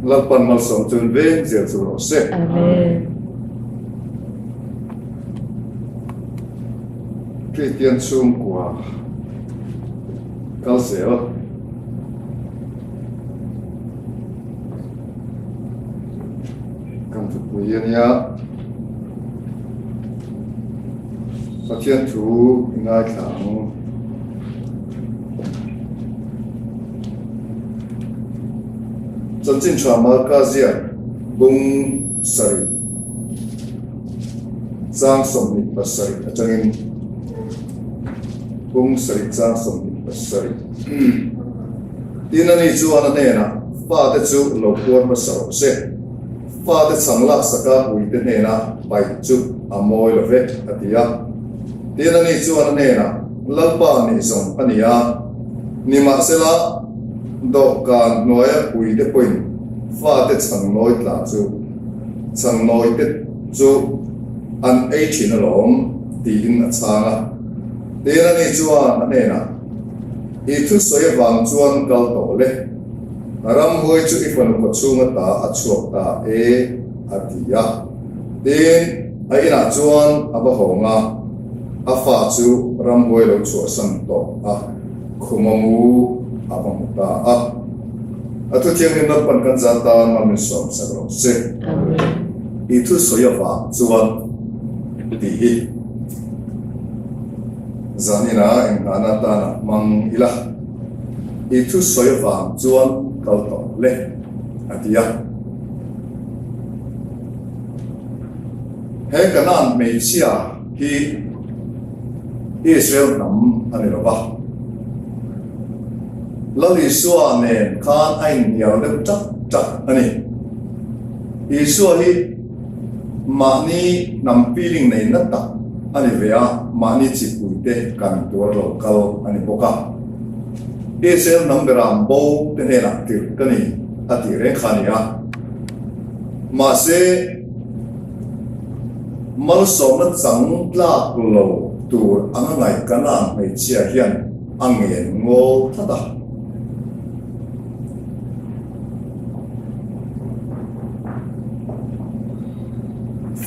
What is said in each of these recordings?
Lalpan malsawm chuan veng zel chu rawh se. Amen. Kristian chhungkua kal zel. Kan thupui a nia. Pathian thu i ngaithla ang. Chanchin tha Marka ziak bung sarih chang 27 atangin bung sarih chang 27 Tin ani chuan a hnenah fate chu lo puar hmasa rawh se. Fate chhang laksaka uite hnena paih chu a mawi lo ve, a ti a. Tin, ani chuan a hnenah, Lalpa nih zawng a ni a, nimahsela dawhkan hnuaia uite pawhin fate chhang nawi tla chu chhang nawite chu an ei thin alawm, tiin a chhang a. Tin, ani chuan a hnenah, I thusawi avang chuan kal tawh le. Ramhuai chu i fanu kawchhung ata a chhuak ta e, a ti a. Tin, a inah chuan a va hawng a, a fa chu ramhuai lo chhuahsan tawh a, khum a mu a va hmu ta a. A thu thianghlim Lalpan kan za tan a min sawm sak lo che. I thu sawi avang chuan tih hi zaninah enghnahna atana hmang ila. I thu sawi avang chuan kal tawh le, a ti a. He Kanaan hmeichhia hi Israel hnam a ni lo va. Lal Isua nen khan a inhnial deuh tak tak a ni. Isua hi mahni hnam feeling nei na tak a ni ve a, mahni chipuite kan tuar lo kal a ni bawk a. Israel hnam beram bo te hnenah tirh ka ni a tih reng kha a ni a. Mahse, malsawmna chang tlak lo tur anga ngaih Kanaan hmeichhia hian a ngen ngawl tlat a.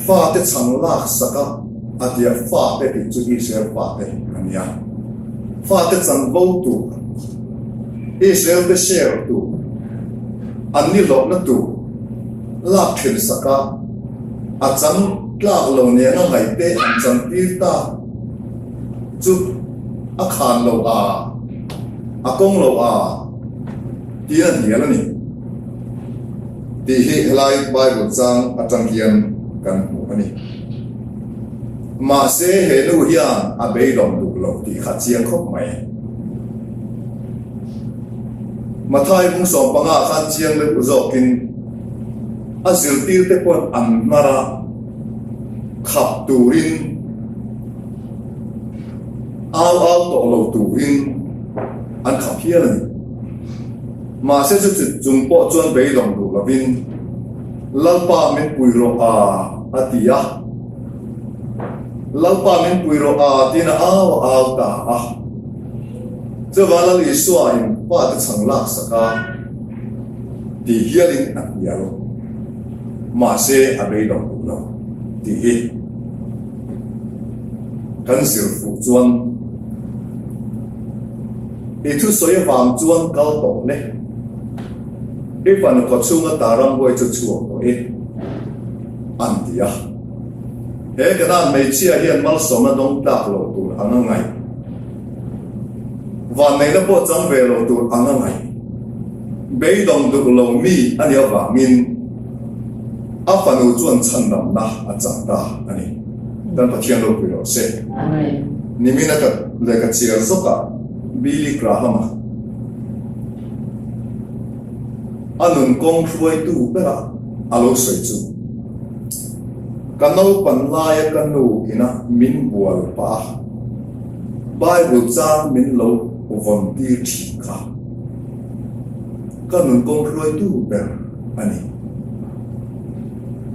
Fate chhang lak sak a, a tia fate tih chu Israel fate a nia. Fate chanvo tur, Israel te share tur, an ni hlawhna tur lak then sak a, a chang tlak lo nena ngaihte an chang tir ta chu a khan lo a, a kawng lo a. Tih a hnial a ni tih hi helai Bible chang atang hian kan hmu a ni. Mahse he nu hian a beidawng duh lo tih kha chiang khawp mai. Mathai bung 15 khan chiang deuh zawkin a zirtirte pawn an hnar a, khap turin au au tawh lo turin an khap hial a ni. Mahse chu chut chung pawh chuan beidawng duh lovin, Lalpa min pui rawh a, a ti a. Lalpa min pui rawh a tiin a au a au ta a. Chuvang Lal Isua in pa te chhang lak sak a ti hialin a hnial. Mahse a beidawng duh lo tih hi kan zir fuh chuan I thusawi avang chuan kal tawh le. I fanu khawchhunga ta ramhuai chu chhuak tawh i, an ti a. He Kanaan hmeichhia hian malsawmna dawng tlak lo tur ang a ngaih. Vanneihna pawh chang ve lo tur ang a ngaih. Beidawng duh lo mi a nih avangin a fanu chuan chhandamna a chang ta a ni. Kan Pathian ropui rawh se. Nimina ka lehkha chhiar zawkah Billy Graham-a a nun kawng hruaitu berah a lo sawi chu, Ka naupan laia ka nu ina min bual pah a, Bible chang min lo vawn tir thin kha ka nun kawng hruaitu ber a ni,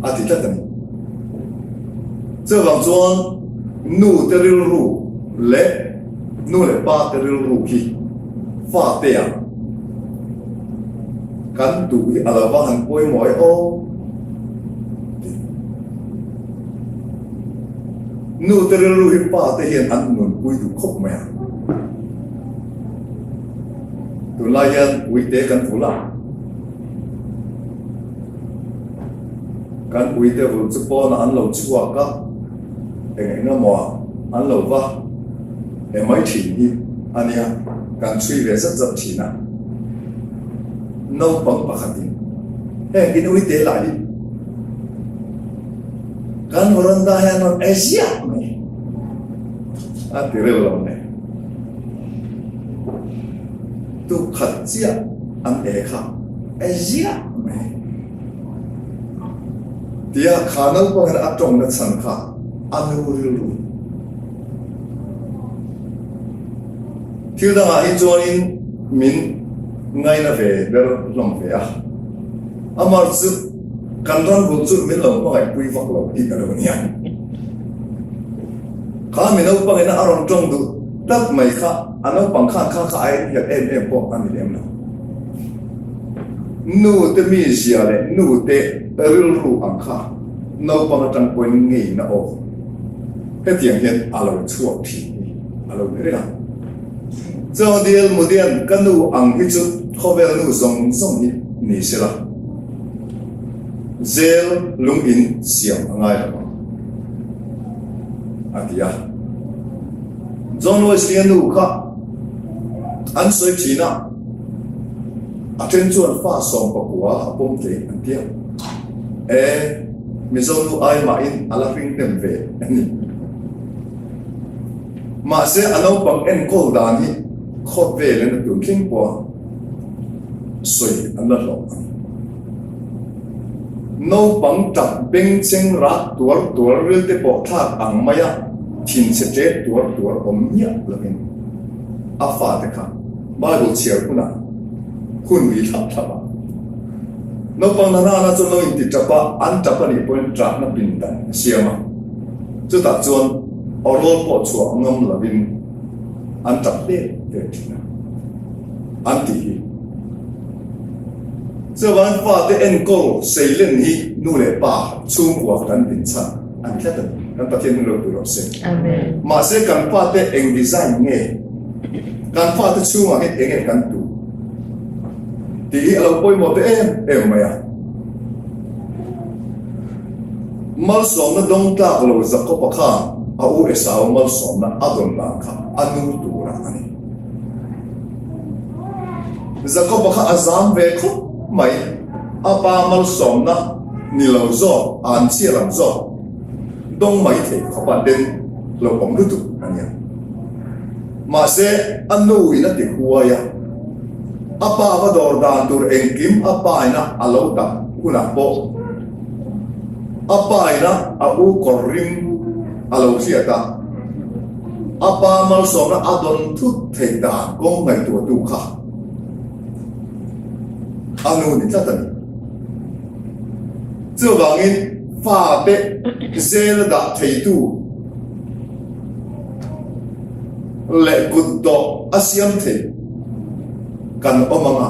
a ti tlat a ni. Chuvang chuan nu te rilru leh nu leh pa te rilru hi fa te ah. Kan duh hi a lo va han pawimawh e aw ti. Nu te rilru hi pa te hian an nunpui duh khawp mai a. Tunlai hian uite kan vul a. Kan uite vul chu pawnah an lo chhuak a, eng eng emaw ah an lo va e mai thin hi a nia, kan chhui ve zat zat thin a. Naupang pakhatin heng in uite lah hi kan veranda hian rawn e ziah mai a ti reuh lo nen. Tuk khat chiah an e kha e ziah mai. Tia kha naupangin a tawngna chhan kha a nu rilru. Thil dangah hi chuanin min ngaina ve ber hlawm ve a. Amar chu kan ram bul chu min lo hmangaihpui vak lo tih ka lo nia. Kha mi naupangin a rawn tawng duh tlat mai kha a naupang khan kha kha a inhliak em em pawh a ni lem lo. Nu te mizia leh nu te rilru ang kha naupang atang pawhin ngeina aw hetiang hian a lo chhuak thin hi a lo ni reng a. Chuan Diel Mudian ka nu ang hi chu khawvel nu zawng zawng hi ni sela zel lung in siam a ngai lo ang a ti a. John Wesley-a nu kha an sawi thin a, a then chuan fa 19 a pawm thei an ti a. E, Mizo nu ai mahin a la hring hnem ve a ni. Mahse a naupang enkawl dan hi khawt velin a tun thleng pawh a sawi an la hlawh a ni. Naupang tap bengcheng rak tuar tuar rilte pawh thlak ang maia thinchhe ṭet tuar tuar awm miah lovin a fate kha Bible chhiar hunah hun ri thlap thlap a. Naupang na nana chuan lo inti ṭap a, an ṭap a nih pawhin ṭahna pindan a siam a. Chutah chuan aw rawl pawh chhuah ngam lovin an ṭap hle hle ṭhin a, an tih hi. Chuvangin fate enkawl seilen hi nu leh pa chhungkua kan din chhan a ni tlat a ni. Kan Pathian hming ropui rawh se. Mahse kan fate eng design nge? Kan fate chhungah hian eng nge kan duh? Tih hi a lo pawimawh ta em em mai a. Malsawmna dawng tlak lo Jakob-a khan a u Esau malsawmna a dawn dan kha a nu tura a ni. Jakob-a kha a zam ve khawp mai, a pa malsawmna ni lo zawk, an chhia lam zawk dawng mai thei khawp a den lo awm lutuk a nia. Mahse, a nu in a ti huai a, a pa va dawr dan tur engkim a pa ina a lo dam hunah pawh a pa ina a u kawr rim a lo hriat a, a pa malsawmna a dawn thut theih dan kawng ngaihtuahtu kha a nu ni tlat a ni. Chuvangin fate zel a dah theitu leh kutdawh a siam thei kan awm ang a,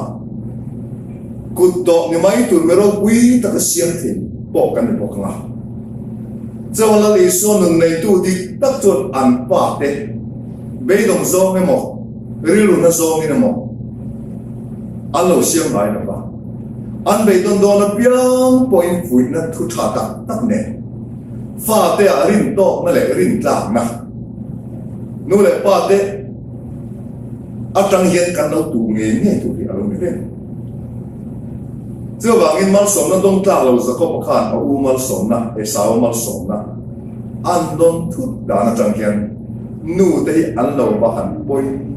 kutdawh ni mai tur mi ropui taka siam thei pawh kan ni bawk ang a. Chuan Lal Isua nun neitu dik tak chuan an pa te beidawng zawng emaw, rilru na zawngin emaw an lo siam ngai lo va. An beidawn dawn apiang pawhin fuihna thu tha tak tak nen fate ah rintawkna leh rintlakna nu leh pa te atang hian kan lo tu ngei ngei tur hi a lo ni reng. Chuvangin malsawmna dawng tlak lo Jakob-a khan a u malsawmna, Esau malsawmna an dawn thut dan atang hian nu te hi an lo va han pawimawh.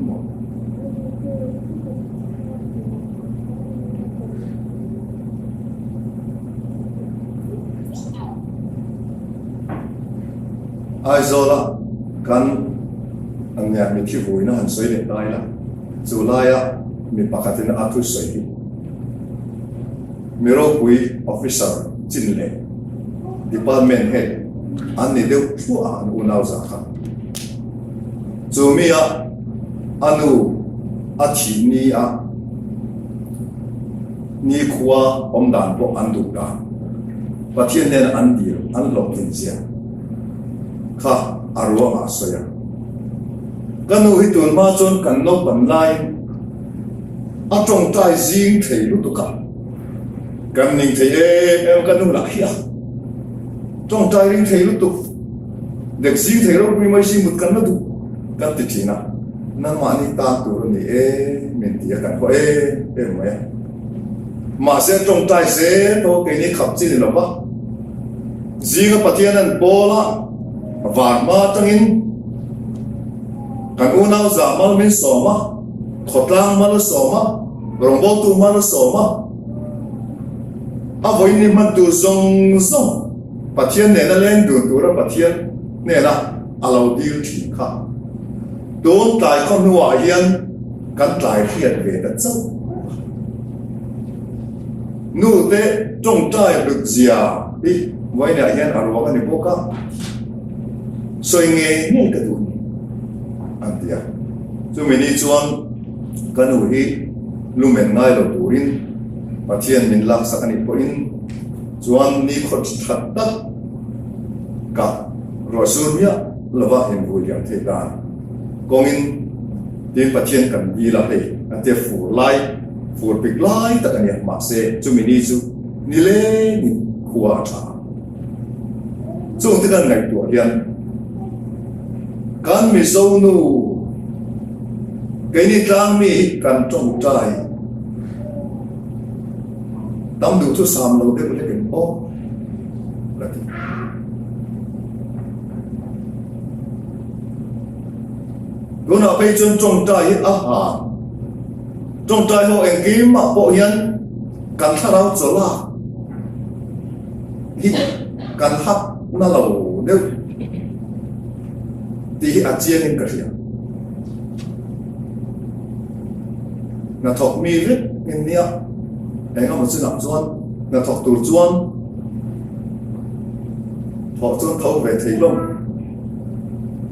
Aizawla kan nia mithi vuina han sawi leh lai la, chu laia mi pakhatin a thu sawi hi mi ropui officer chin leh department head an ni deuh thluah a an unau zah kha. Chu mi a a nu a thih ni a. Nikhua awm dan pawh an duh dan, Pathian hnena an dil an hlawhtlin zia kha a ruangah a sawi a. Ka nu hi tun hma chuan kan naupan laiin a tawngtai zing thei lutuk a, kan ning thei em em a, ka nu lah hi a tawngtai ring thei lutuk, dek zing thei ropui mai si mut kan la duh kan ti thin a. Nangmahni tan tur a ni e, min ti a, kan haw em em mai a. Mahse tawngtai zel pawh keini khap chi ni lo va, zinga Pathian an pawl a, van hma atangin kan unau zah mal min sawm a, khawtlang mal a sawm a, rawngbawltu mal a sawm a, a vawiin hman tur zawng zawng Pathian nena leng dun tura Pathian hnena a lo dil thin kha. Tun tlai khaw hnuah hian kan tlai hriat ve ta chauh a. Nu te tawngtai hlut zia hi vawiinah hian a ruang a ni bawk a, sawi ngei ngei ka duh ni an ti a. Chumi ni chuan ka nu hi lumen ngai lo turin Pathian min laksak a nih pawhin chuan ni khaw that tak ka ruah sur miah lova invui liam theih dan kawngin tin Pathian kan dil a hei a tia fur lai fur pik lai tak a nia mahse chumi ni chu nilengin khua a tha chung te kan ngaihtuah hian kan Mizo nu keini tlang mi hi kan tawngtai tam duh chu sam lo deuh hlek in aw ka ti. Tunah phei chuan tawngtai hi a ha. Tawngtai ho engkimah pawh hian kan thlarau chawlh a hi kan hap na lo deuh tih hi a chiangin ka hria. Hnathawk mi vek in nia engemaw chinah chuan hnathawk tur chuan Thawh chuan tho ve thei hlawm.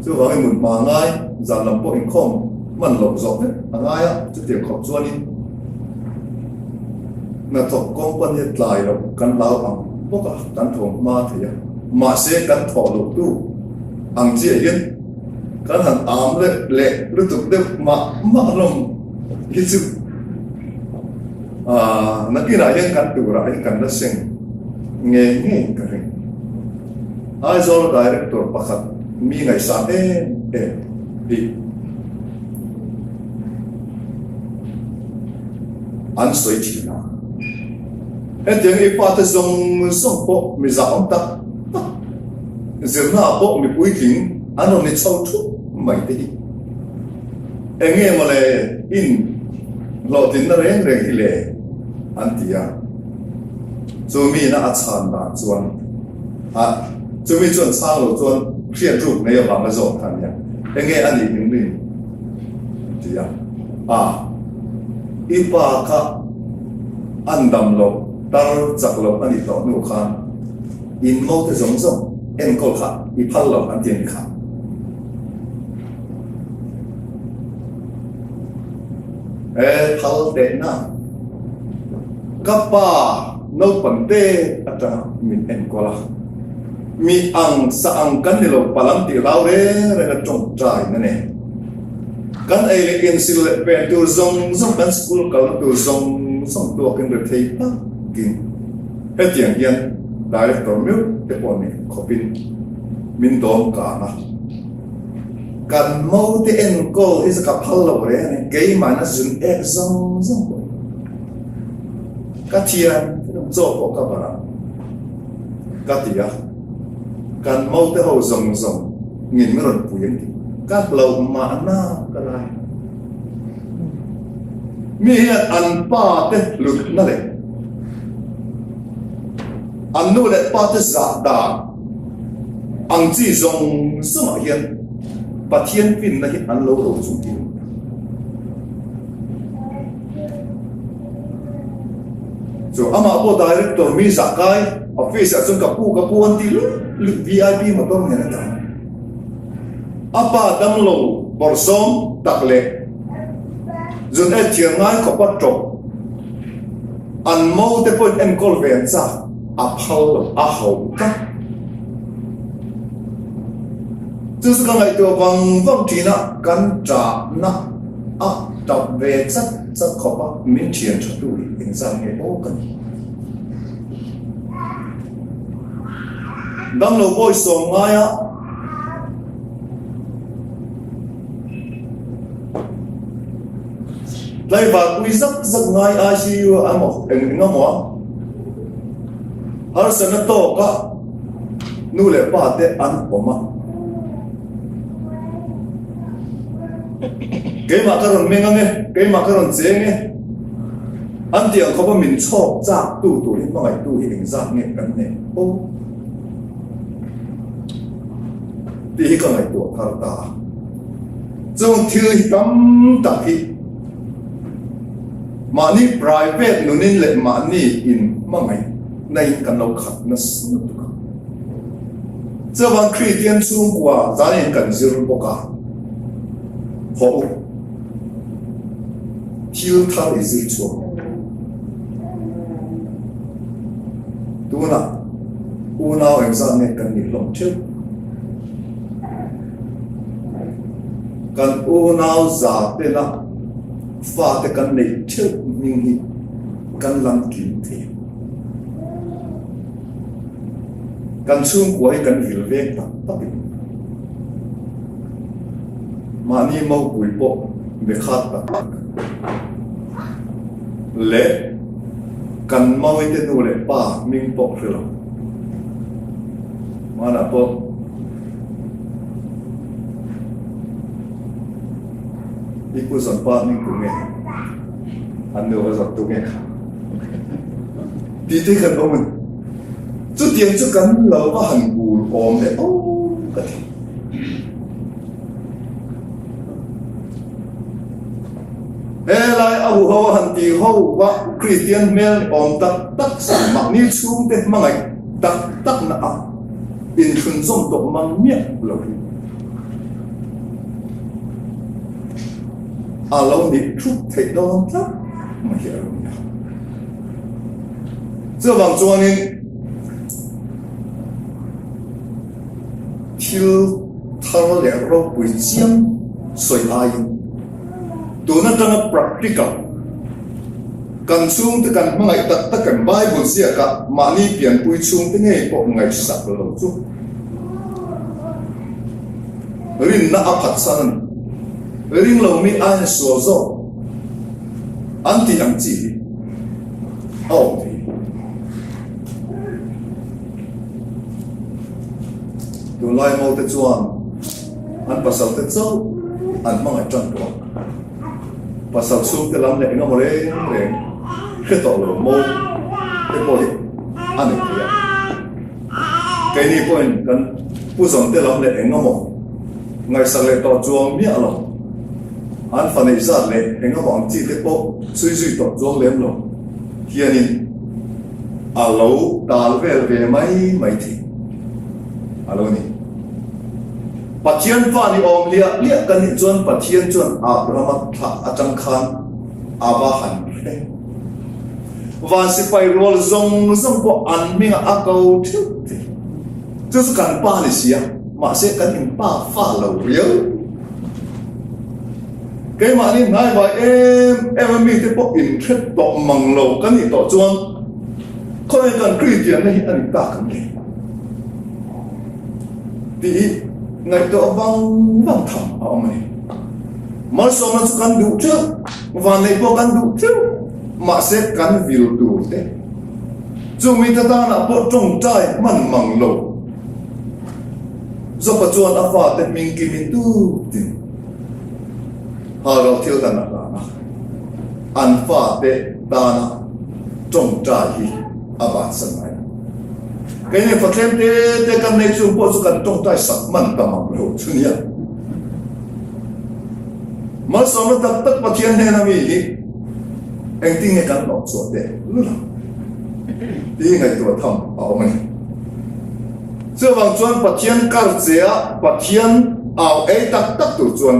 Chuvangin mut hma ngai, zan lam pawh inkhawm hman loh zawh vek a ngai a, chutiang khawp chuanin hnathawk company a tlai loh kan hlau ang bawk a, kan tho hma thei a. Mahse kan thawh loh tu ang chiah hian kan han am leh leh lutuk deuh mah mah hlawm hi chu Aaa, nakinah hian kan turah hian kan la seng ngei ngei ka ring. Aizawl Director pakhat mi ngaihsan em em hi an sawi thin a. Hetiang i fate zawng zawng pawh mi zahawm tak tak, zirnaah pawh mi puitling an rawn ni chho thup mai te hi. Eng nge mawle in hlawhtlinna reng reng hi le? an ti a. Chu miina a chhan dan chuan a chu mi chuan chhang lo chuan hriat ruk nei avanga zawk kha nia. Eng nge a nih min rin? an ti a. A, i pa kha an dam loh tar chak loh a nih tawh hnu khan in mo te zawng zawng enkawl kha i phal lo an ti a ni kha. He thal tehna ka pa naupang te atanga min enkawl a, mi ang sa ang kan ni lo palang tih hlau reng reng a tawngtai na nen. Kan ei leh insil leh pen tur zawng zawng kan school kalna tur zawng zawng tuakin ri thei takin hetiang hian director meuh te pawh nih khawpin min dawm kang a. Kan mo te enkawl hi chu ka phal lo reng a ni, keimahna zun ek zawng zawng pawh ka thian chaw pawh ka barh ang ka ti a, kan mo te ho zawng zawng ngin min rawn pui ang tih ka hlauh mahna ka lai. Mi hian an pa te hlutna leh an nu leh pa te zah dan Ang chi zawng zawngah hian Pathian finna hi an lo ro chung tih. Chu amah pawh director mi zah kai office ah chuan ka pu ka pu an ti lut lut VIP motor nen a tang. A pa damlo bawrhsawm tak leh zun et thiam ngai khawpa tawp. An mo te pawhin enkawl ve an chak, a phal lo, a hauh tlat. Chu chu ka ngaihtuah vang vang thin a, kan ṭahna a tap ve chat chat khawp a, min ṭhian ṭha tu hi engzat nge aw ka ni. Damlo bawisawm ngaia. Tlaivar pui zak zak ngai ICU ah emaw eng eng emaw a harsatna tawk a nu leh pa te an awm a. Keimah ka rawn meng ang e, keimah ka rawn cheng e. An tih ang khawp a min chhawk chak tu tur hi hmangaihtu hi engzat nge kan nei aw. Tih hi ka ngaihtuah thar ta a. Chung thil hi tam tak hi mahni private nunin leh mahni in hmangaih na in kan lo khat nasa lutuk a. Chuvang Kristian chhungkua zanin kan zir bawk a, haw u, thil thar i zir chhuak. Tunah unau engzat nge kan nih hlawm theuh? Kan unau za tena fate kan neih theuh hming hi kan lam kim thei a. Kan chhungkua hi kan vil veng tak takin mahni mopui pawh be khat tak tak leh kan mawite nu leh pa hming pawh hre lo. Hmanah pawh i pu zawn pa hming tu nge? An nu va zawt tu nge kha? Tih te kan awm a ni. Chutiang chu kan lo va han bur awm leh aw ka ti. Helai a huho a han tih ho va Kristian hmel ni awm tak tak si mahni chhungte hmangaih tak tak na a inthlunzawm tawh mang miah lo hi a lo nih thup theih dawn tlat mai hi a lo ni a. Chuvang chuanin thil thar leh ropui chiang sawi aiin tun atanga practical kan chhungte kan hmangaih tak tak em Bible ziakah mahni pianpui chhungte ngei pawh ngaihsak lo chu rinna a phatsan a ni. Ring lomi aiin sual zawk an tih ang chi hi a awm thei. Tunlai mote chuan an pasal te chauh an hmangaih tan tawh a, pasal chhungte lam leh engemaw reng reng hre tawh lo mo te pawh hi a nei thei a. Keini pawhin kan pu zawnte lam leh engemaw ngaihsak leh tawh chuang miah lo, an fa neih zat leh engemaw ang chi te pawh chhui zui tawh chuang lem lo hianin a lo tal vel ve mai mai thei a lo ni. Pathian fa ni awm liah liah kan nih chuan Pathian chuan Abrahama thlah atang khan a va han hre. Van sipai rual zawng zawng pawh an hmingah a ko theuh thei. Chu chu kan pa ni si a, mahse kan in pa fa lo riau. Keimahni hnaivai em em a mite pawh inhre tawh mang lo kan nih tawh chuan khawnge kan Kristianna hi a ni tak ang le? Tih hi ngaihtuah vang vang tham a awm a ni. Malsawmna chu kan duh theuh, vanneih pawh kan duh theuh, mahse kan vil tur te chu mite tanah pawh tawngtai hman mang lo. Zopa chuan a fate hming kimin tutin Harold thil dan a hlan a, an fate tana tawngtai hi a bansan ngai lo. Keini Pathian te te kan nei chung pawh chu kan tawngtai sak hman ta mang lo chu nia. Malsawmna tak tak Pathian hnena mi hi engtin nge kan hlawh chhuah teh lul ang tih ngaihtuah tham a awm a ni. Chuvang chuan Pathian kar che a Pathian au ei tak tak tur chuan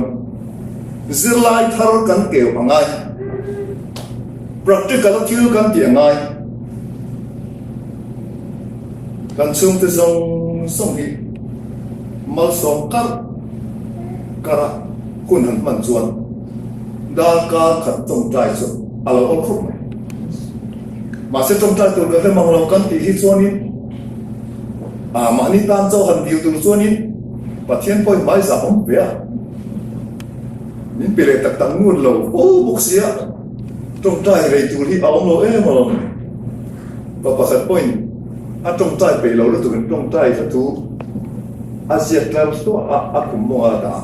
zirlai thar kan keu a ngai. Practical a thil kan tih a ngai. Kan chhungte zawng zawng hi malsawm karh karh a hun han hman chuan darkar khat tawngtai chu a lo awl khawp mai. Mahse tawngtai tur ka hre mang lo kan tih hi chuanin ah mahni tan chaw han dil tur chuanin Pathian pawhin hmai zah awm ve a, min pe leh tak tak ngut lo fo bawk sia, tawngtai rei tur hi a awm lo em alawm. Pa pakhat pawhin a tawngtai peih lo lutukin tawngtai hla thu a ziak tlar hluah a, a kum mawnga a dah a,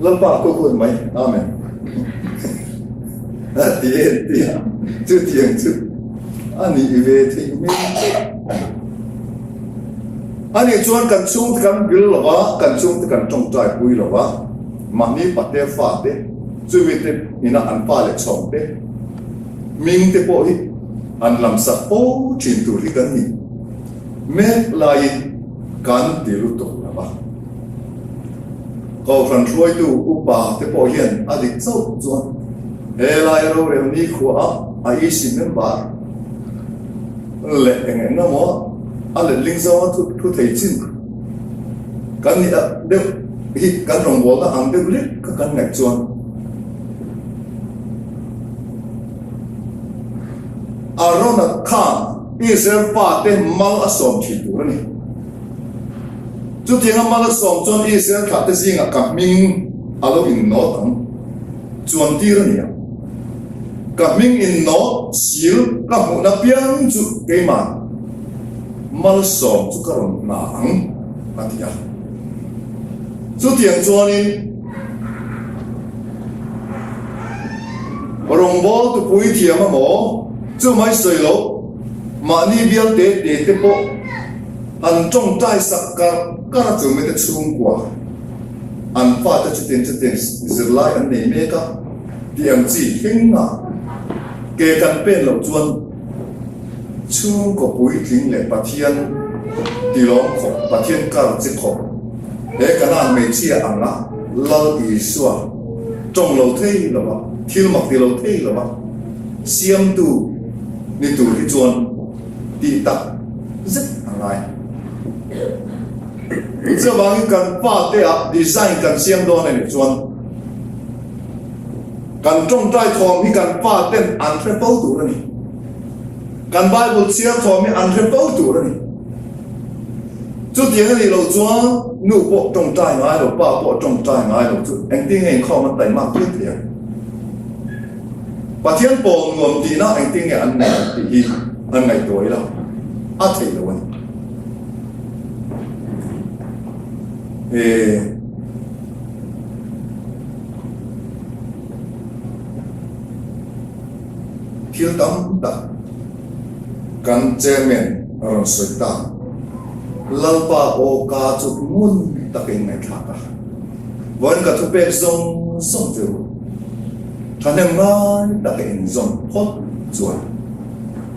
Lalpa a kual mai, Amen. A ti en ti a, chutiang chu a nih ve theih hmel chiah a ni. A nih chuan kan chhungte kan bil lo va, kan chhungte kan tawngtai pui lo va, mahni pate fate, chumite ina an pa leh chhawngte, Hming te pawh hi an lam sak fo thin tur hi kan ni mek laiin kan ti lutuk lo va. Kohhran hruaitu upa te pawh hian a dik chauh chuan he lai rorel nikhua a IEC member leh eng eng emaw a letling zawnga thu thei chin kan nih deuh hi kan rawngbawlna ang deuh lek kha kan ngaih chuan Arona khan Israel fate mal a sawm thin tur a ni. Chutianga mal a sawm chuan Israel thlahte zingah ka hming a lo innawt ang chuan tir a ni ang. Ka hming innawt sil ka hmuhna piang chu keimah malsawm chu ka rawn hna ang, a ti a. Chutiang chuanin. Rawngbâwl tupui thiam a maw? Chu mai sawi lo, mahni bial te te te pawh an tawngtai sak karh karh a chumi te chhungkua an fate chutiang chutiang zirlai an nei mek a tih ang chi thleng a ke kan pen loh chuan Chhungkaw puitling leh Pathian tilawm khawp, Pathian kar chi khawp, he Kanaan hmeichhia anga Lal Isua tawng lo thei lova, thil mak ti lo thei lova siamtu ni tur hi chuan tih tak zet a ngai. Chuvangin kan pate ah design kan siam dawn a nih chuan kan tawngtai thawm hi kan paten an hre fo tur a ni. Kan Bible chhiar thawm hi an hre fo tur a ni. Chutiang a nih loh chuan nu pawh tawngtai ngai lo, pa pawh tawngtai ngai lo chu engtin nge inkhawm an taimak viau thei ang? Pathian pawl nuam tihna engtin nge an neih ang tih hi an ngaihtuah ila a theih lo a ni. He. Thil tam tak kan Chairman a rawn sawi ta. Lalpa aw ka chu ngun takin ngaihthlak a. Vawiin ka thupek zawng zawng chu thahnem ngai taka inzawm phawt chuan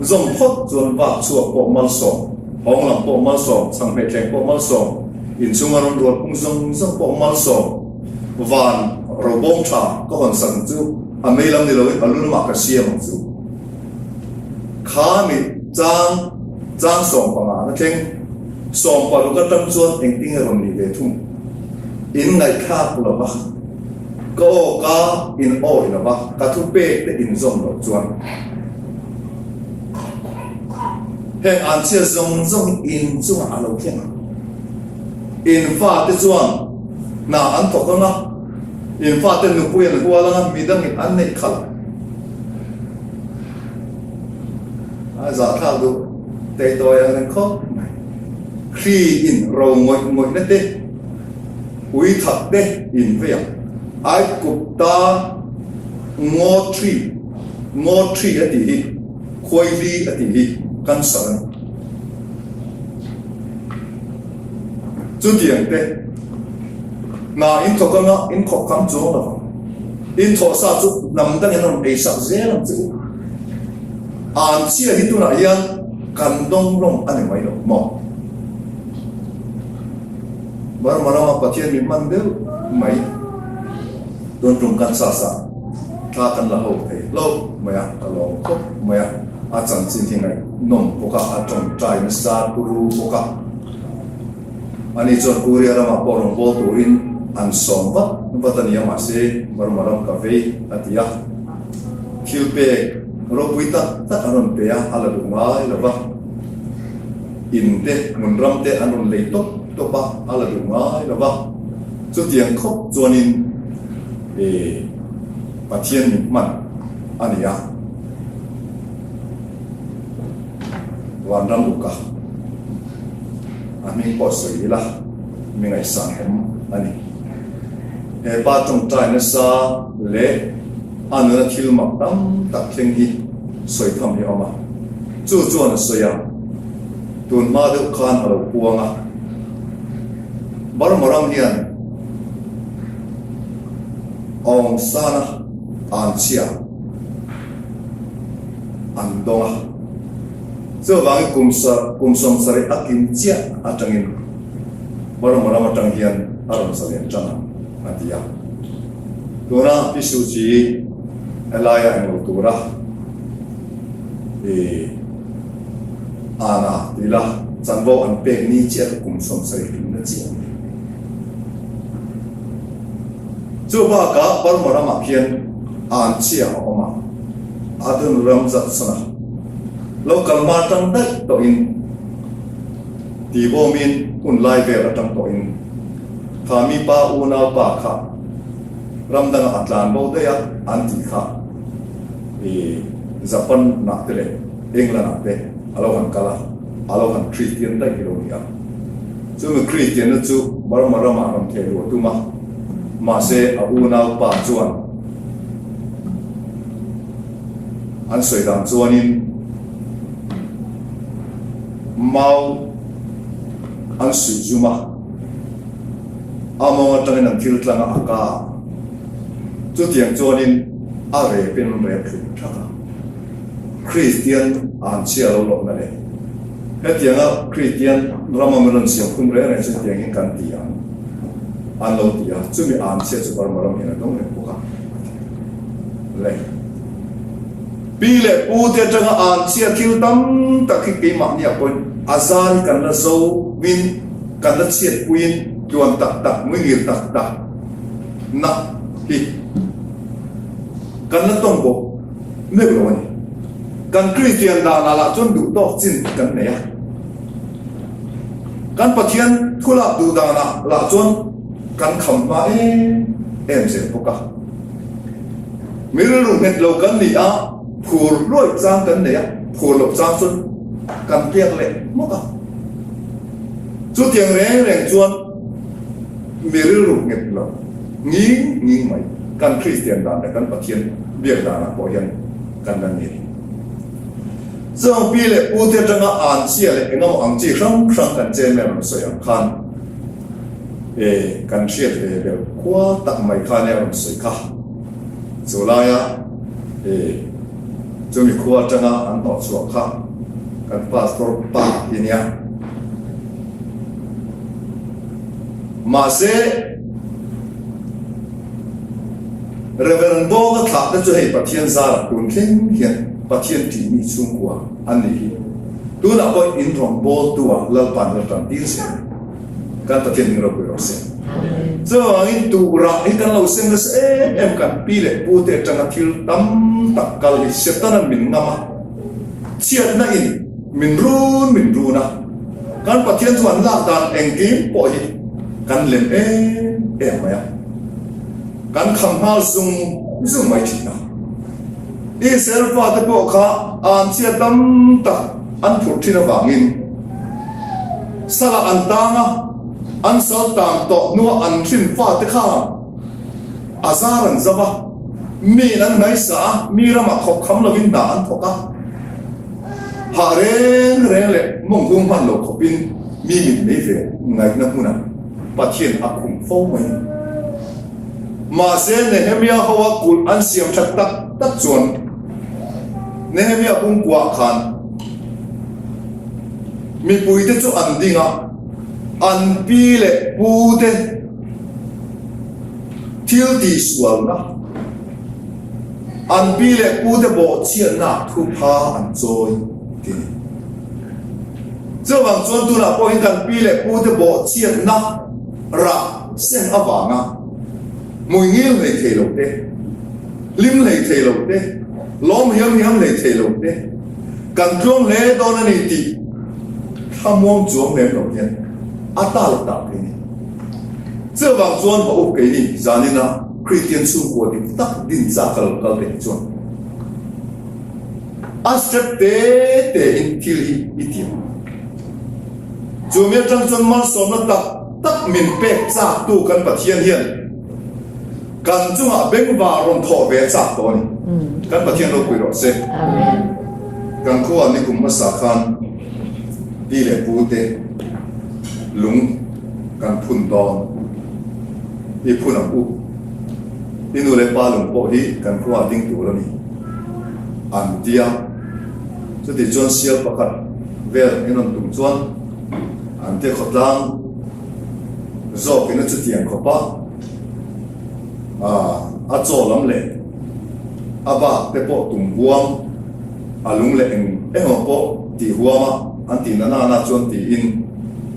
zawm phawt chuan vak chhuak pawh malsawm, hawng lam pawh malsawm, chhang hmeihthleng pawh malsawm, inchhunga rawn rual phung zawng zawng pawh malsawm, van robawm tha ka hawn sak ang chu. A mei lam ni loin a lu lamah ka siam ang chu. Kha mi chang chang 15 na thleng 16 atang chuan engtin nge rawn nih ve thung? In ngaihthlak lo va, ka aw ka in awi lo va, ka thu pek te in zawm loh chuan heng an chhia zawng zawng hi in chungah a lo thleng ang. In fate chuan hna an thawk ang a. In fate nupui an hual anga midangin an neih khalh a zahthlak duh teitawi ang reng khawp mai. Hri in ro ngawih ngawihna te, ui thak te in vei ang. Aikupta ngaw ṭhi, ngaw ṭhi a tih hi, khuaili a tih hi cancer a ni. Chutiang te. Hna in thawk anga in khawp kham chuang lo vang. In thawh sa chu hnam dangin a rawn ei sak zel ang che u. An chhia hi tunah hian kan dawng hlawm a ni mai lo maw? Burma rama Pathian min hman deuh mai tun tum kan sa sa. Thla kan la ho thei hlauh mai a, ka lawm khawp mai a, a chanchin hi ngaihnawm bawk a, a tawngtai nasa turu bawk a. Ani chuan Korea ramah pawh rawn bawl turin an sawm vat vat a ni a, mahse Burma ram ka vei a ti a. Thil pek ropui tak tak an rawn pe a, a la duh ngai lo va. In te, hmun ram te an rawn lei tawp tawp a, a la duh ngai lo va. Chutiang khawp chuanin e Pathian min hman a ni a, Vanram uka a hming pawh sawi ila mi ngaihsan awm a ni. He pa tawngtai nasa leh a nuna thil mak tam tak thleng hi sawi tham hi a awm a, chu chuan a sawi a, tun hma deuh khan a lo puang a. Burma ram hian Aung San-a anchhia an dawng a, chuvangin kum kum 70 a kim chiah atangin Burma ram atang hian a rawn zalen tan ang a ti a. Tuna Pi Suu Kyi helaia englo tura i Ana tila chanvo an pek ni chiah chu kum 70 hlimna chiah a ni. Chu bakah Burma ramah khian an chiah a awm a, Adun ram Judson a lo kal hma atang daih tawhin tibawmin hun lai vel atang tawhin kha mi pa unau pa kha ram dangah a tlan bo daih a an tih kha i Japan nah te leh England ah te a lo han kal a, a lo han Kristian daih hi lo ni a. Chumi Kristianna chu Burma ramah rawn theh luh a tum a, mahse a unau pa chuan an sawi dan chuanin mau an suih zum a, a mawng atangin an thil tlang a, a ka a. Chutiang chuanin a repin an rep hlum thak a. Kristian an chhia lo lohna leh hetianga Kristian rama min rawn siam khum reng reng chu hetiang hian kan ti ang an lo ti a, chumi an chhia chu Burma ram hian a dawng reng bawk a le. Pi leh pu te atanga an chhia thil tam tak hi keimahni ah pawhin a zar hi kan la zo in kan la chhiatpuiin tluan tak tak muingir tak tak na hi kan la tawng bawk. Meuh lo a ni. Kan Kristian danah lah chuan duh tawk chin kan nei a. Kan Pathian thu lak duh danah lah chuan kan kham hma em em zel bawk a. Mi rilru nghet lo kan ni a, phur hluai chang kan nei a, phur loh chang chuan kan piak leh hmawk a. Chutiang reng reng chuan mi rilru nghet lo nging nging mai kan Kristian dan leh kan Pathian biak danah pawh hian kan la ni. Chuang pi leh pu te atanga an chhia leh engemaw ang chi hrang hrang kan chen mai rawn sawi ang khan e kan hriat ve ber khua tak mai khan e a rawn sawi kha. Chu laia e chumi khua atanga an hnawh chhuah kha kan pastor pa hi nia. Mahse. Reverend Bawnga thlah te chu hei Pathian zarah tun thleng hian Pathian tihmi chhungkua an nih hi. Tunah pawh in rawn bawltu ah Lalpa'n la tan tir se kan Pathian hming ropui rawh se. Chuvangin tuhrah hi kan lo sem nasa em em kan pi leh pu te atanga thil tam tak kal hi Setana'n min ngam a, chhiatna in min run min run a, kan Pathian chu an lak dan engkim pawh hi kan lem em em mai a. Kan kham nghal zung zung mai thin a. Israel fate pawh kha anchhia tam tak an phurh thin avangin salah an tang a, an sal tang tawh hnua an hrin fate khan a zar an zam a, miin an hnaisa a, mi ramah thawk kham lovin hna an thawk a, hah reng reng leh mawng hung hman lo khawpin mi mit mei ve ngaihna hmunah Pathian a khum fo mai. Mahse, Nehemia hoa kulh an siam that tak tak chuan Nehemia pumpuah khan mipuite chu an ding a, an pi leh pute thil tihsualna. An pi leh pute bawhchhiatnaah thupha an chawi ti a ni. Chuvang chuan tunah pawhin kan pi leh pute bawhchhiatna rah seng avanga hmui ngil hlei thei lo te, hlim hlei thei lo te, lawm hiam hiam hlei thei lo te kan tluang hle dawn a ni tih thlamuang chuang lem lo hian a tal tah thei a ni. Chuvang chuan va up keini zanina Kristian chhungkua dik tak din chak a lo kal te hi chuan a step te te in thil hi i ti ang. Chumi atang chuan malsawmna tak tak min pek chak tu kan Pathian hian kan chungah bengvar rawn thawh ve a chak tawh a ni. Kan Pathian ropui rawh se. Kan khua nikum hmasa khan pi leh pu te lung kan phun dawn. I phun ang u. I nu leh pa lung pawh hi kan khuaah ding tur a ni, an ti a. Chuti chuan sial pakhat vel min rawn tum chuan an tia khawtlang zawkin a chutiang khawp a, a chaw lam leh a bak te pawh tum huam, a lung leh eng engemaw pawh tih huam a, an tih na nana chuan tiin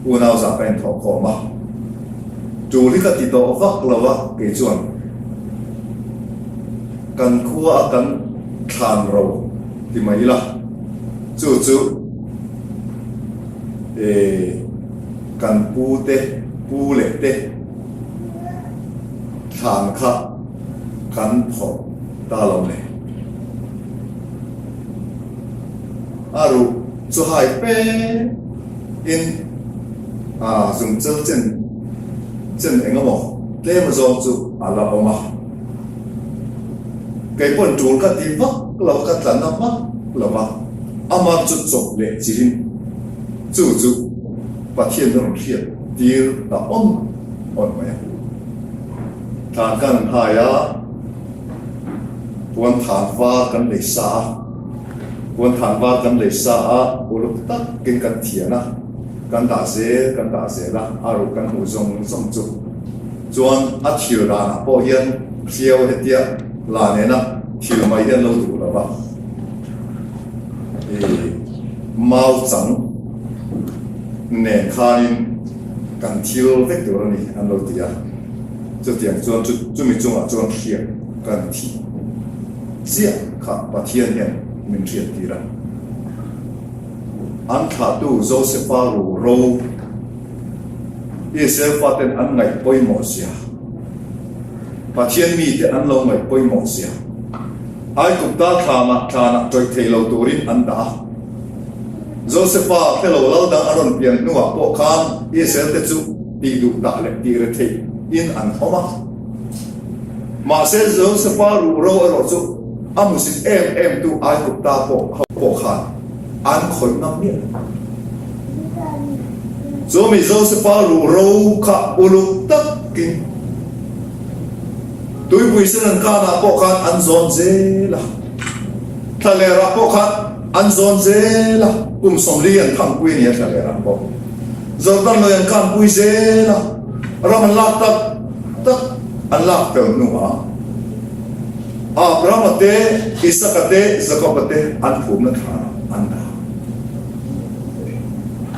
unau zah ka inthawhkhawm a. Tul hi ka ti tawh vak lo a, kei chuan kan khua a kan thlan ro ti mai ila, chu chu eh kan pu te pu leh te thlan kha kan phawrh ta lo le. A ruh chu hai pe in a zung chel chen chen eng emaw tlem zawng chu a la awm a. Kei pawn tul ka ti vak lo, ka tla na vak lo va, amah chu chawp leh chihin chu chu Pathian a rawn hriat tir ta awn awn mai a. Thlan kan hai a, puan than var kan lei sa a. Puan than var kan lei sa a, uluk takin kan thian a, kan dah zel kan dah zel a, a ruh kan hmuh zawng zawng chu. Chuan a thil danah pawh hian hriau hetia la nena thil mai hian lo duh lo va, i mau chang nen khanin kan thil vek tur a ni an lo ti a, chutiang chuan chumi chungah chuan hriak kan thih. Chiah kha Pathian hian min hriattir a. An thlahtu Josefa ru ro Israel faten an ngaih pawimawh zia, Pathian mite an lo ngaih pawimawh zia, Aigupta thlanah thlanah tawih thei lo turin an dah a. Josefa hrelo lal dang a rawn pian hnuah pawh khan Israel te chu tih duh dah leh tih retheih in an awm a. Mahse, Josefa ruh ro erawh chu a hmusit em em tu Aigupta pawh ho pawh khan an khawih ngam miah lo. Chumi Josefa ruh ro kha uluk takin tuipui sen an kanah pawh khan an zawn zel a, thlalerah pawh khan an zawn zel a, kum 40 an thangpui a ni a thlalerah pawh. Jordan lui an kanpui zel a, ram an lak tak tak an lak fel hnuah Abrahama te, Isaka te, Jakoba te an phumna thlanah an dah.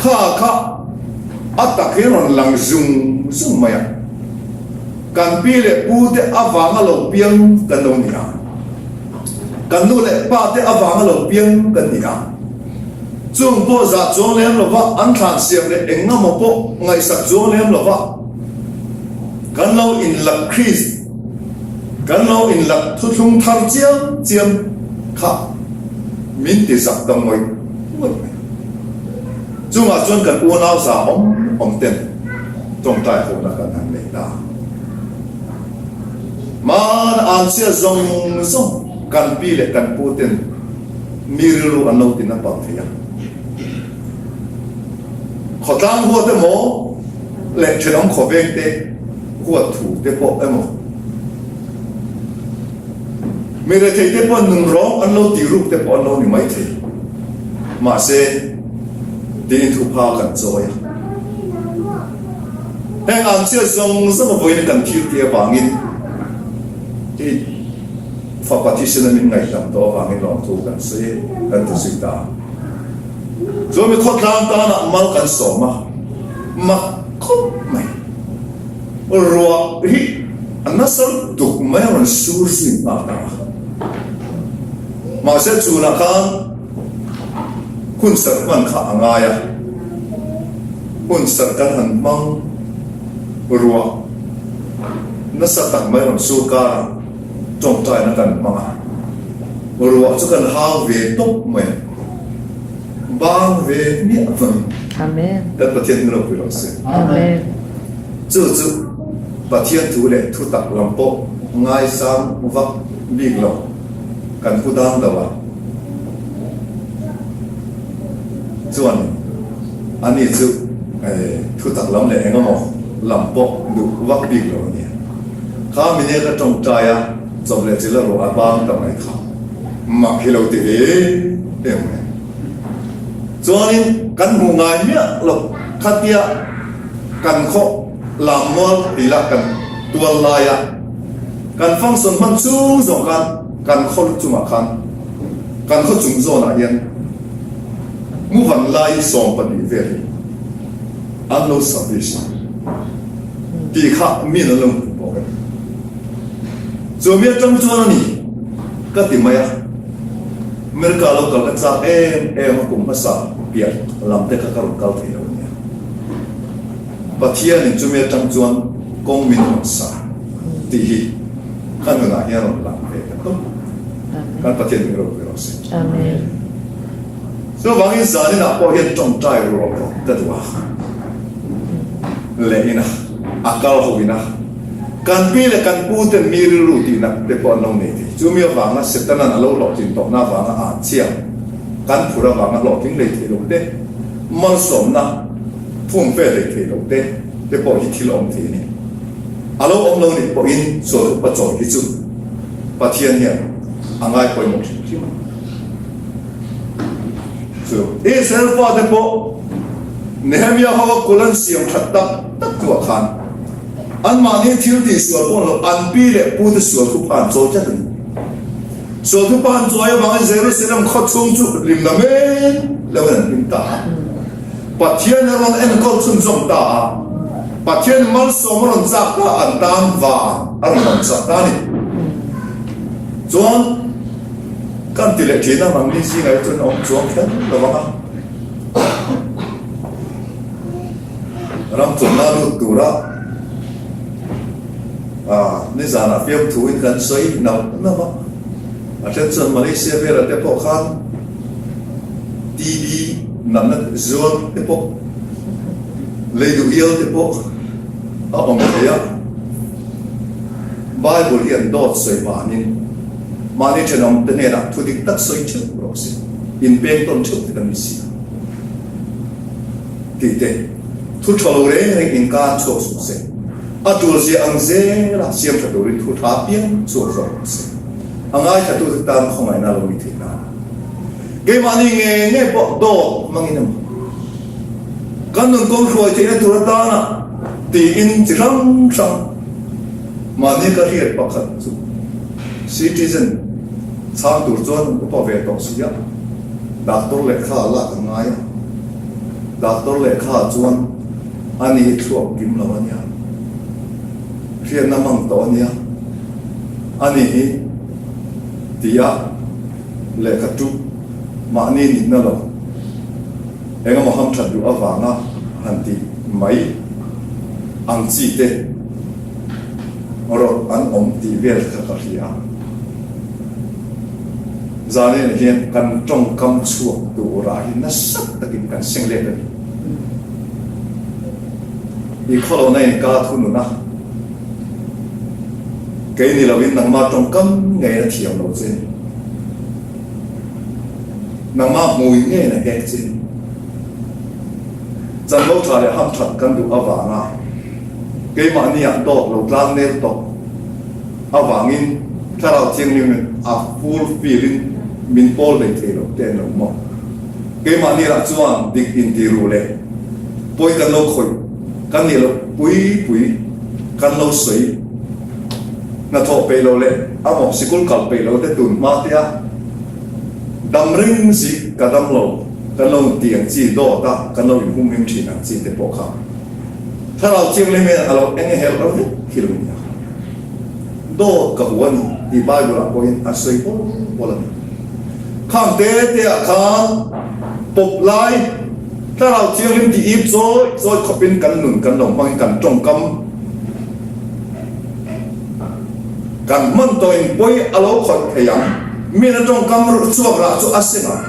Kha kha a tak hi rawn lang zung zung mai a, kan pi leh pu te avanga lo piang kan lo ni a, kan nu leh pa te avanga lo piang kan ni a. Chung pawh zah chuang lem lova an thlan siam leh eng emaw pawh ngaihsak chuang lem lova kan lo inlak Christ, kan lo inlak thuthlung thar chiam chiam kha min ti zak ta ngawih ngawih mai. Chungah chuan kan unau za awm awm ten tawngtai hona kan han nei ta. Hmana an chhia zawng zawng kan pi leh kan pu ten Mi rilru an lo tin a pang thei a. Khawtlang huat emaw leh thenawm khawveng te huat thu te pawh emaw mi rethei te pawh nunrawng an lo tih ruk te pawh an lo ni mai thei. Mahse, tiin thupha kan chawi a. Heng ang chiah zawng zawng vawiin kan thil tih avangin i. Fapa thisena min ngaihdam tawh avangin lawmthu kan sawi kan ti zui ta a. Chuan mi khawtlang tanah mal kan sawm a, mak khawp mai. Ruah hi a nasa lutuk mai a rawn sur zui nghal ta a. Mahse chunah khan hun serh hman kha a ngai a, hun serh kan han hmang ruah nasa tak mai rawn sur karah tawngtaina kan hmang a, ruah chu kan hau ve tawp mai a, bang ve miah vangin kan Pathian hming ropui rawh se. Chu chu Pathian thu leh thutak lam pawh ngaisang vak bik lo. Kan pu dang do a chuan ani chu thutak lam leh eng emaw lam pawh duh vak bik lo a nia. Kha mine ka tawngtai a chawp leh chil a ruah a bang ta mai kha mak hi lo ti ve em mai. Chuanin kan hmuh ngai miah lo khatia kan khaw lammual tih lah kan tual laia Kan function hman chung zawng khan kan khaw lu chungah khan kan khaw chung zawnah hian muvan lai 12 vel hi an lo service a tih kha min an lo hmu bawk a ni. Chu mi atang chuan a ni ka ti mai a, America lo kal ka chak em em a kum hmasa piah lam te kha ka rawn kal thei lo a nia. Pathianin chumi atang chuan kawng min rawn sa tih hi ka nunah hian rawn lang ve ta tawp. Kan Pathian min ropui rawh se. Chuvangin zaninah pawh hian tawngtai ru rawh rawh ka duh a, leh ina a kal ho ina kan pi leh kan pu ten mi rilru tihnak te pawh an lo nei thei. Chumi avanga Setanan a lo hlawhtlin tawhna avanga a chhia kan phur avanga hlawhtling lei thei lo te malsawmna Phung ve leh thei lo te te pawh hi thil awm thei a ni. A lo awm lo nih pawhin sual upa chawi hi chu Pathian hian a ngai pawimawh hrim hrim a ni. Chu Israel fate pawh Nehemia ho a kul an siam that tak tak hnuah khan anmahni thil tih sual pawh lo an pi leh pu te sual thu phan chawi tlat a ni. Sual thu phan chawi avangin Jerusalem khaw chhung chu hlim la men lo in an hlim ta a. Pathian a rawn enkawl chhunzawm ta a, Pathian malsawm a rawn chak ta a, an tan van a rawn rawn chak ta a ni. Chuan kan ti leh thin a, nangni zingah hi chuan awm chuang kher lo vang a, ram chawlhna lut tura nizanah fiamthuin kan sawi nauh nauh a, a then chuan Malaysia velah te pawh khan TB natna zual te pawh, lei duh hial te pawh a awm thei a. Bible hian dawt sawi vanin mahni thenawm te hnenah thu dik tak sawi theuh rawh se, inpeng tawn theuh te kan ni si a tih te, thu tha lo reng reng inkan chhuak suh se, a tul zia ang zela siam tha turin thu tha piang chhuak zawk rawh se. A ngaithlatute tan khawngaihna lo ni theih nan. Keimahni nge nge pawh dawt hmangin emaw, kan nun kawng hruai theihna tur atana tiin chi hrang hrang mahni ka hriat pakhat chu citizen chhang tur chuan upa ve tawh si a, doctor lehkha lak a ngai a, doctor lehkha chuan ani hi thluak kim lo a nia, hriatna hmang tawh a nia, ani hi tia. Lehkha chu mahni nihna lo eng emaw ham that duh avanga han tih mai ang chi te rawt an awm tih vel kha ka hria. Zanin hian kan tawngkam chhuak turah hi nasa takin kan seng let a ni. I khawlona in ka thunun a. Kei ni loin nangmah tawngkam ngei a thiam lo che ni. Nangmah hmui ngeiin a hek che ni. Chanvo tha leh ham that kan duh avanga keimahniah dawt lo tlang nel tawp avangin Thlarau Thianghlim a fulfill in min pawl hlei thei lo te an lo maw. Keimahni lah chuan dik inti ru leh pawi kan lo khawih kan nih loh pui pui kan lo sawi. Hnathawh peih lo leh a maw sikul kal peih lo te tun hma te a dam reng si ka dam lo kan lo inti ang chi dawt a kan lo inhum him thin ang chi te pawh kha thlarau thianghlim hian a lo eng helh lo vek hi lo nia. Dawt ka hu a ni tih Bible ah pawhin a sawi pawl pawl a ni. Khang te te ah khan pawp lai thlarau thianghlim tih ip chawi chawi khawpin kan nun kan lo hmangin kan tawngkam Kan hman tawhin pawi a lo khawih thei ang. Min a tawngkam ruh chhuak rah chu a seng ang.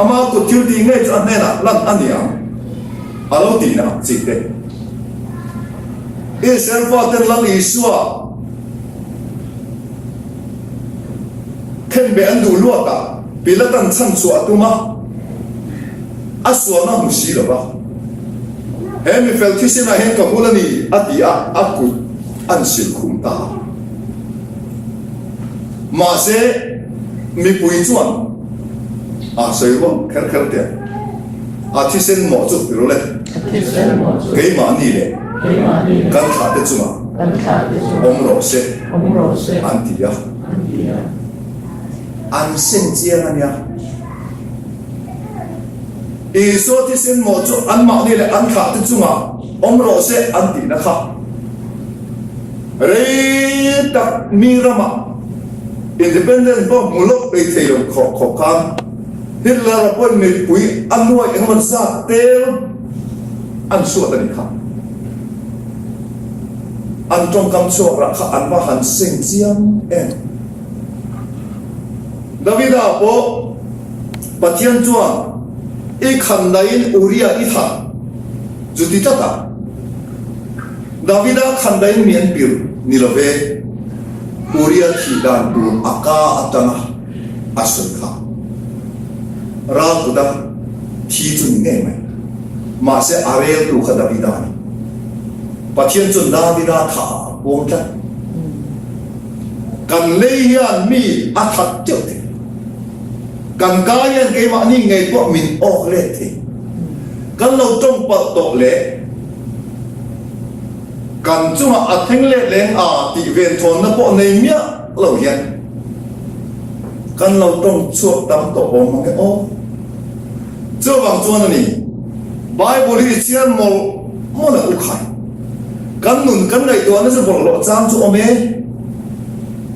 Ama kut thil tih ngei chu a hnenah lan a ni ang, a lo tihna ang chi te. Israel faten Lal Isua khenbeh an duh luatah Pilatan chhan chhuah a tum a, a sualna hmu si lo va. He mi fel thisenah hian ka hul a ni, a ti a, a kut an sil khum ta a. Mahse, mipui chuan a sawi ruang kher kher teh a, a thisen mawh chu ti rawh le, keimahni leh kan thlahte chungah awm rawh se, an ti a. An sen chiang a nia. Isua thisen mawh chu anmahni leh an thlahte chungah awm rawh se an tihna kha rei tak mi ramah independence pawh hmu lawk ei thei lo khawp khawp khan Hitler-a pawhin mipui a nuai engemaw zat tel an suat a nih kha. An tawngkam chhuak rah kha an va han seng chiang em. Davida pawh Pathian chuan i khandaiin Uria i thah chu ti tlat a. Davida khandaiin mi an pir ni lo ve, Uria thih dan tur a ka atanga a sawi kha. Ral kuta thi chu ni ngei mai. Mahse a reltu kha Davida a ni. Pathian chuan Davida thah ah a pawm tlat. Kan lei hian mi a that teuh thei. Kan ka hian keimahni ngei pawh min awk let thei. Kan lo tawng palh tawh leh kan chungah a thleng let leng a tih venthawnna pawh nei miah lo hian kan lo tawng chhuak tam tawh awm mang e aw. Chuvang chuan a ni, Bible hi i chhiar mawlh mawlh ang u khai. Kan nun kan ngaihtuahna chu bawlhhlawh chang chu awm e.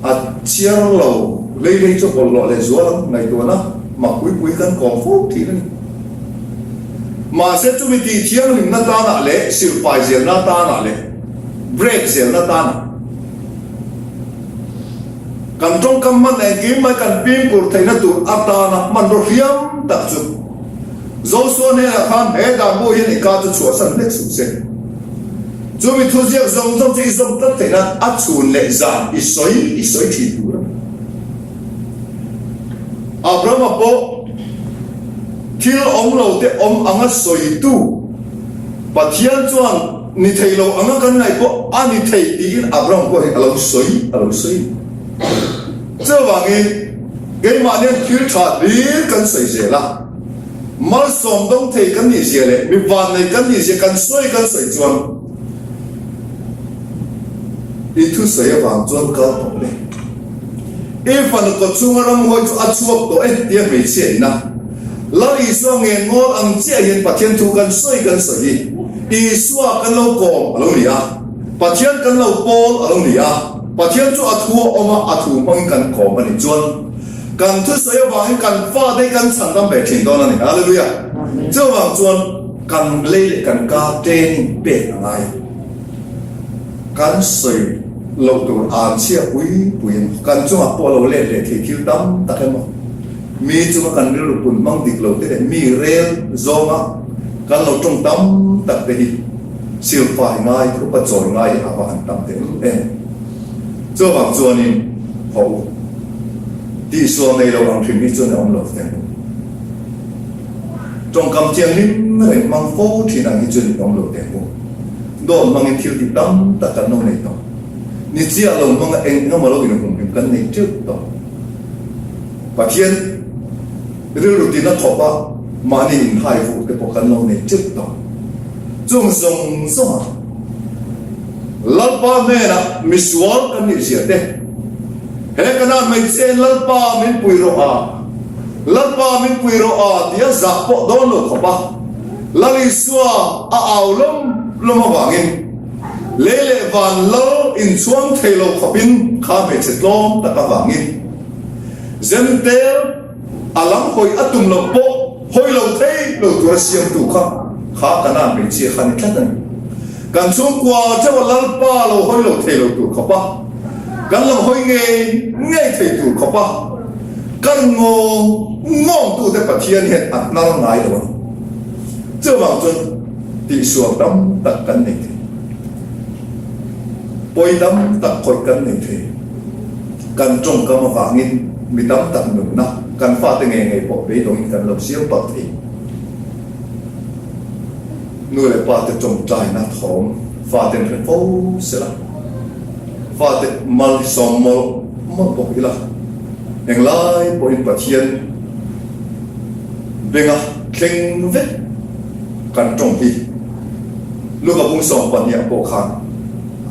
A chhiar lo lei lei chu bawlhhlawh leh zual ang ngaihtuahna mak pui pui kan kawm fo thin a ni. Mahse chumi tih thianghlimna tanah leh silpai zelna tanah leh break zelna tanah kan tawngkam hman engkim mai kan fimkhur theihna tur atana hmanraw hriam tak chu Joshua hnenah khan he dan bu hian i ka chu chhuahsan hlek suh se. Chumi thuziak zawng zawng chu i zawm tlat theih nan a chhun leh zan i sawi i sawi thin tur a ni. Abrahama pawh thil awm lo te awm anga sawitu Pathian chuan ni thei lo anga kan ngaih pawh a ni thei tiin Abraham pawh hi a lo sawi a lo sawi. Chuvangin keimahnian thil tha hlir kan sawi zel a, malsawm dawng thei kan nih zia leh mi vannei kan nih zia kan sawi kan sawi chuan i thusawi avang chuan kal tawh le. I fanu kawchhunga ramhuai chu a chhuak tawh e tia hmeichhia ina Lal Isua ngen ngawl ang chiah hian Pathian thu kan sawi kan sawi hi Isua kan lo kawm a lo ni a, Pathian kan lo pawl a lo ni a, Pathian chu a thu a awm a, a thu hmangin kan kawm a nih chuan kan thusawi avangin kan fate hi kan chhandam ve thin dawn a ni. Hallelujah! Chuvang chuan kan lei leh kan ka training pek a ngai a, kan sawi loh tur an chhia pui puiin kan chungah pawh lo let leh thei thil tam tak emaw mi chunga kan rilru pun hmang dik lo te leh mi rel zawnga kan lo tawng tam tak te hi silfai ngai upa chawi ngai hi a va han tam teh lul em. Chuvang chuanin haw u tihsual nei lo ang hrim hi chuan a awm lo teh ang u. Tawngkam thianghlim reng hmang fo thin ang hi chuan i awm lo teh ang u. Dawt hmangin thil tih tam tak kan lo nei tawh. Ni chiah lo hmanga eng emaw lo inhumhim kan nei teuh tawh. Pathian rilru tina khawpa mahni inhai vuh te pawh kan lo nei teuh tawh. Chung zawng zawngah. Lalpa hnenah misual kan nih zia te, he Kanaan hmeichhiain Lalpa min pui rawh a, Lalpa min pui rawh a tia zah pawh dawn lo khawp a, Lal Isua a au lawm lawm avangin lei leh van lal inchhuang thei lo khawpin kha hmeichhe tlawm tak avangin Zentel a lam hawi a tum loh pawh hawi lo thei lo tura siamtu kha kha Kanaan hmeichhia kha ni tlat a ni. Kan chhungkua theuha Lalpa lo hawi lo thei lo tur khawpa kan lam hawi ngei ngei thei tur khawpa kan ngawng ngawngtute Pathian hian a hnar ngai lo a ni. Chuvang chuan tihsual tam tak kan nei thei. Pawi tam tak khawih kan nei thei. Kan tawngkam avangin mi tam tak nunna kan fate ngei ngei pawh beidawngin kan lo siam palh thei. Nu leh pa te tawngtaina thawm faten hre fo sela, fate mal hi sawm mawlh mawlh bawk ila, englai pawhin Pathian benga thleng vek kan tawng hi Luka bung 12 ah pawh khan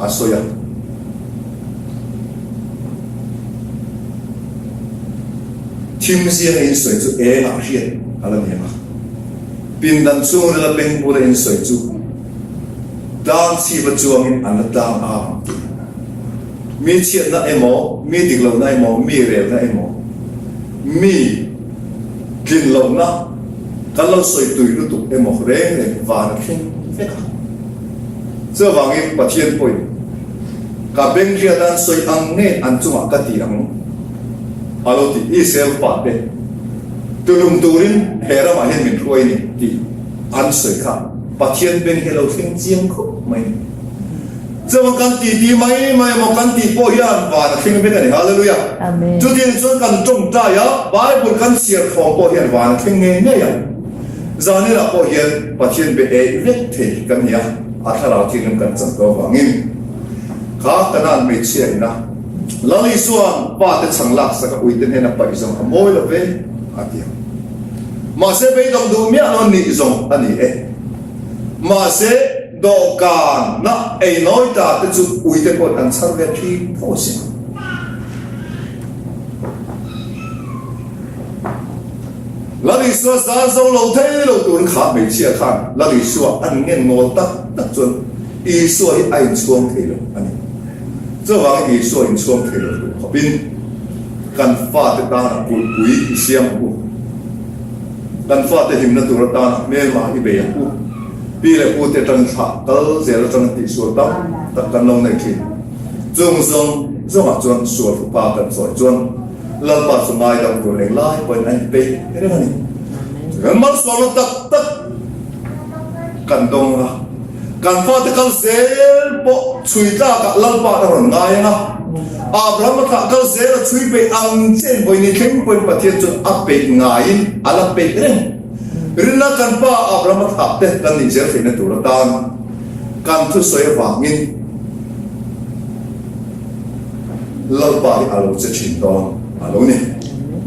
a sawi a. Thim zianga insawi chu engah hriat a la ni ang a. Pindan chhungrila beng bula insawi chu tlang chhipa chuangin an la tlang a ang tih. Mi chhiatna emaw, mi dik lohna emaw, mi relna emaw, mi tlin lohna kan lo sawi tui lutuk emaw reng reng van a thleng vek a. Chuvangin Pathian pawhin ka beng hriat an sawi ang nge an chungah ka ti ang a lo ti. Israel fate tulum turin he ramah hian min hruai ni tih an sawi kha Pathian beng hi a lo thleng chiang khawp mai ni. Chuan kan ti ti mai mai emaw kan tih pawh hian van a thleng vek a ni. Hallelujah! Chutiang chuan kan tawngtai a, Bible kan chhiar thawm pawh hian van a thleng ngei ngei ang. Zaninah pawh hian Pathian be eih vek thei kan ni a, a thlarau thianghlim kan chan tawh avangin kha Kanaan hmeichhia ina Lal Isua'n pa te chhang laksak a uite hnena paih zawng a mawi lo ve a ti ang. Mahse beidawng duh miah lo nih zawng a ni e. Mahse dawhkan na ei nawi ta te chu uite pawhin an chhar ve thin tho a si. Lal Isua zar zo lo thei lo turin kha hmeichhia khan Lal Isua an ngen ngawl tak tak chuan Isua hi a inchhuang thei lo a ni. Chuvangin Isua inchhuang thei lo tur khawpin kan fate tana kulhpui i siam ang u. Kan fate himna tur atana hmelma i bei ang u. Pi leh pute atangin thlah kal zel atangin tihsual tam tak kan lo nei thin. Chung zawng zawngah chuan sual thupa kan sawi chuan Lalpa chu ngaidam tur englai pawhin a inpeih reng a ni. Kan malsawmna tak tak kan dawng a, kan fate kal zel pawh chhui tlakah Lalpa a rawn ngai ang a. Abraham a thlah kal zel a chhui peih ang chen vawi ni thleng pawhin Pathian chuan a peih ngaiin a la peih reng. Rinna kan pa Abraham a thlah te kan nih zel theihna tur atan kan thusawi avangin Lalpa hi a lo che thin dawn a lo ni.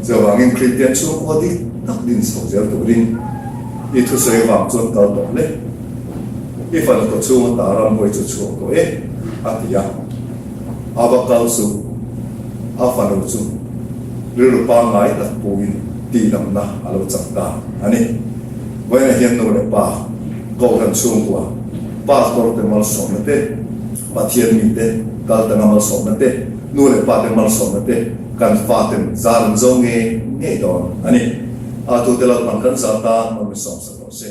Chuvangin Kristian chhungkua dik tak din chho zel turin i thusawi avang chuan kal tawh hle. I fanu ka chhung ata ramhuai chu chhuak tawh e, a ti a. A va kal chu a fanu chu rilru pangngai tak puin tihdamna a lo chak ta a ni. Vawiinah hian nu leh pa, Kohhran chhungkua, Pastor te malsawmna te, Pathian mite kal tanga malsawmna te, nu leh pa te malsawmna te kan faten zar an zo ngei ngei dawn a ni. A tute Lalpan kan zar tan malmi sawmsak rawh se.